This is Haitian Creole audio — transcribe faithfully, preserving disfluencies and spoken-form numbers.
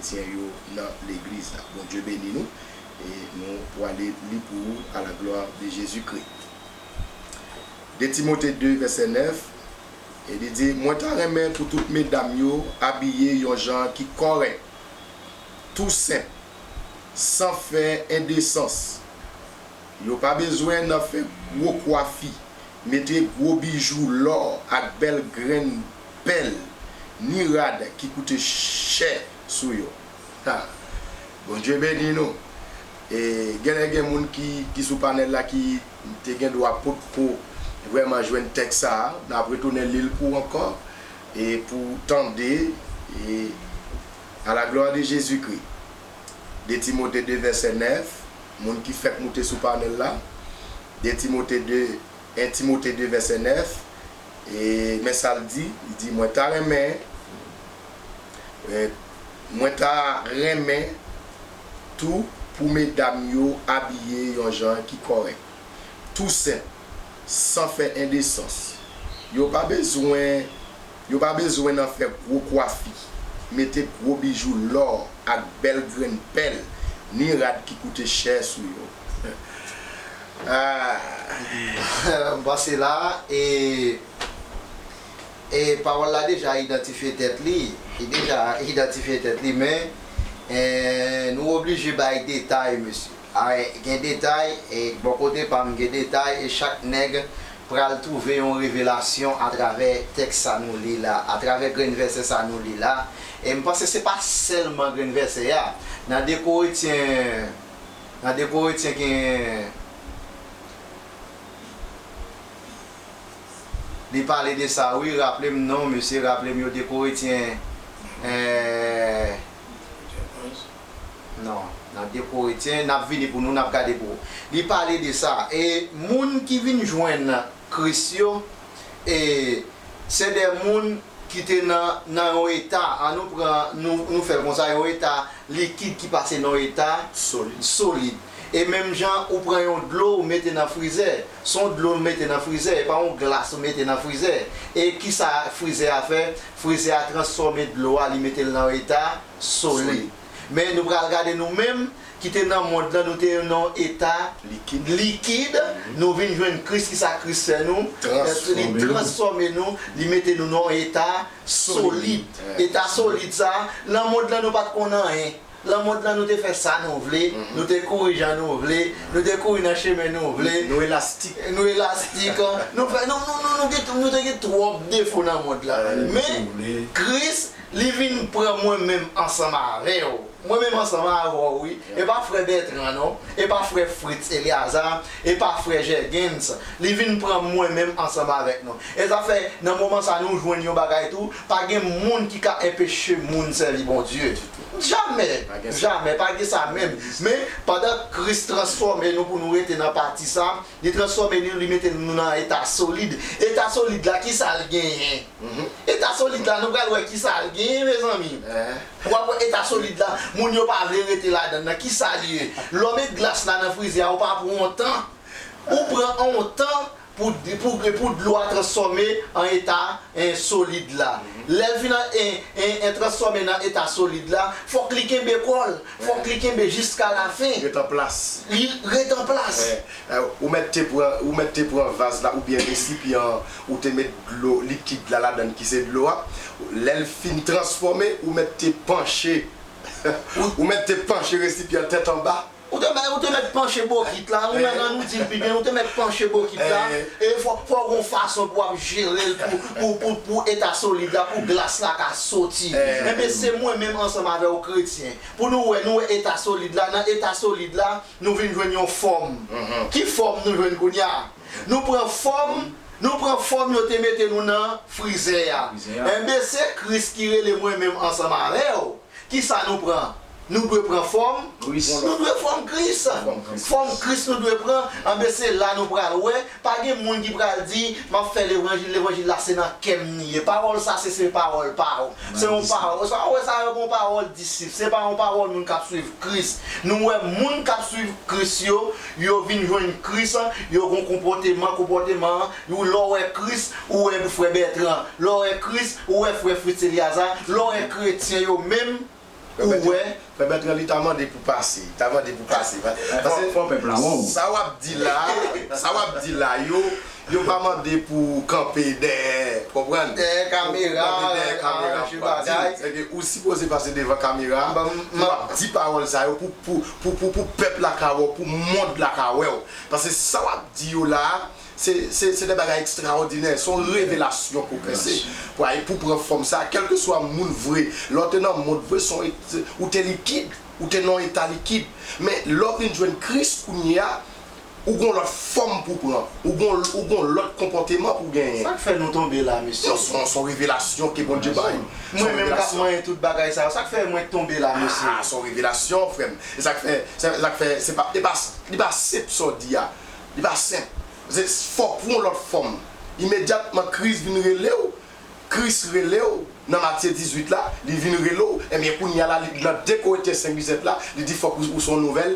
kretyen yo nan legliz la. Bondye beni nou. E nou pwale li pou ou, à la gloire de Jésus-Christ. De Timote de, vèsè nèf, e li di, mwen ta renmen pou tout medam yo abiye yon jan ki kòrèk, tou senp, san fè endesans. Yo pa bezwen nan fè gwo kwafi, mete gwo bijou lò ak bèl grenn pèl, ni rad ki koute chè sou yo. Ha! Bondye beni nou. E genlè gen moun ki, ki sou panèl la ki te gen dwa potko vrèman jwenn tèks sa a. N ap retounen li l pou ankò, e pou tande, e à la gloire de Jésus-Christ. De Timote de, vèsè nèf, moun ki fèk moute sou panèl la. De Timote de, en Timote de, vèsè nèf, e men sa l di, li di, mwen ta renmen, e mwen ta renmen tou pou medam yo abiye yon jan ki kòrèk, tou senp, san fè endesans. Yo pa bezwen, yo pa bezwen nan fè gwo kwafi, mete gwo bijou lò ak bèl grenn pèl, ni rad ki koute chè sou yo. Ah. M pase la, e, e pawòl la deja idantifye tèt li, li deja idantifye tèt li, men e, nou oblije bay detay, mesye. A, gen detay, e bò kote pa m gen detay, e chak nèg pral twouve yon revelasyon atravè tèks sa nou li la, atravè grenn vèsè sa nou li la. E m panse se pa sèlman grenn vèsè a. Nan de Korentyen, nan de Korentyen gen, li pale de sa wi, raple m non, mesye, raple m yo de Korentyen, e, Non, nan de Korentyen, n ap vini pou nou, n ap gade pou ou. Li pale de sa. E moun ki vin jwenn Kris yo, e se de moun ki te nan, nan yon eta, an nou pran, nou, nou fè l konsa, yon eta likid ki pase nan yon eta solid. E menm jan ou pran yon dlo ou mete nan frizè, se yon dlo ou mete nan frizè, e pa yon glas ou mete nan frizè. E kisa frizè a fè? Frizè a transfòme dlo a, li mete l nan yon eta solid. Men nou pral gade nou menm ki te nan mond lan, nou te nan yon eta likid. Nou vin jwenn Kris, kisa Kris fè nou? Li transfòme nou, li mete nou nan yon eta solid. Eta solid sa, nan mond lan nou pa t konn anyen. Nan mond lan nou te fè sa nou vle, nou te kouri jan nou vle, nou te kouri nan chemen nou vle. Nou elastik. Nou elastik. Nou fè, nou, nou, nou, nou, gen, nou te gen twòp defo nan mond lan. Men, Kris, li vin pran mwen menm ansanm avè w. Mwen menm ansanm avè w, wi. E pa frè Bètran, non. E pa frè Fritz Eleazar. E pa frè Jègens. Li vin pran mwen menm ansanm avèk nou. E sa fè, nan moman sa, nou jwenn yon bagay tou. Pa gen moun ki ka enpeche moun sèvi Bondye. Jamè. Jamè. Pa gen sa menm. Men, pandan Kris transfòme nou pou nou rete nan pati sa, li transfòme nou, li mete nou nan eta solid. Eta solid la, kisa l genyen? Eta solid la, nou pral wè kisa l genyen, mezanmi. W ap wè eta solid la, moun yo pa vle rete ladan l nan. Kisa l ye? Lè w met glas la nan frizè a, ou pa pran yon tan. Ou pran yon tan pou, pou, pou dlo a transfòme an eta, en, solid la. Lè l fin an, en, en, en transfòme nan eta solid la, fòk li kenbe kò l. Fòk li kenbe jiska lafen. Ret an plas. Li ret an plas. Ou mèt te pran, ou mèt te pran vaz la oubyen resipyan an, ou te met dlo likid la ladan l ki se dlo a. Lè l fin transfòme, ou mèt te panche. Ou mèt te panche resipyan an tèt anba. Ou te mèt, ou te mèt panche bokit la, ou menm nan nou di l pi byen, ou te mèt panche bokit la, e fò, fò w gon fason pou w ap jere l pou, pou, pou, pou eta solid la, pou glas la ka soti. Enben, se mwen menm ansanm avè w kretyen. Pou nou wè, nou wè eta solid la, nan eta solid la, nou vin jwenn yon fòm. Ki fòm nou jwenn kounye a? Nou pran fòm, nou pran fòm yo te mete nou nan frizè a. Enben, se Kris ki rele mwen menm ansanm avè w. Kisa nou pran? Nou dwe pran fòm. Nou dwe fòm Kris. Fòm Kris nou dwe pran. Anben, se la nou pral wè. Pa gen moun ki pral di, m ap fè levanjil, levanjil la se nan kè m li ye. Pawòl sa, se, se pawòl pa w. Se yon pawòl. Sa w wè sa, yon pawòl disip. Se pa yon pawòl moun k ap swiv Kris. Nou wè moun k ap swiv Kris yo, yo vin jwenn Kris, yo gon konpòteman, konpòteman an, lè w wè Kris, ou wè frè Bètran, lè w wè Kris, ou wè frè Fritz Eliazar, lè w wè kretyen yo menm, Ou wè, Frè Bètran, li ta mande pou pase, li ta mande pou pase. Paske sa w ap di la, sa w ap di la, yo, yo pa mande pou kanpe dèyè, konprann? Dèyè kamera, dèyè kamera pou ap di. Sèke ou sipoze pase devan kamera, pou ap di pawòl sa yo, pou, pou, pou, pou, pou pèp la ka wè w, pou mond la ka wè w. Paske sa w ap di yo la, se, se, se de bagay ekstraòdinè, se yon revelasyon ke w fè, se pou, pou pran fòm sa, kèlkeswa moun vre, lè w te nan mond vre, se yon et-, ou te likid, ou te nan yon eta likid. Men lè w vin jwenn Kris kounye a, ou gon lòt fòm pou pran, ou gon, ou gon lòt konpòteman pou genyen. Sa k fè nou tonbe la, mesye? Non, se yon, se yon revelasyon ke Bondye bay. Mwen menm k ap manyen tout bagay sa yo, sa k fè mwen tonbe la, mesye? Ah, se yon revelasyon, frè m. E sa k fè, se, sa k fè, se pa, e pa, li pa senp sa w di a. Li pa senp. Se, fòk ou yon lòt fòm. Imedyatman Kris vin rele w, Kris rele w, nan Matye dizuit la, li vin rele w, ebyen kounye a la, li, nan de Korentyen senk disèt la, li di fòk ou, ou se yon nouvèl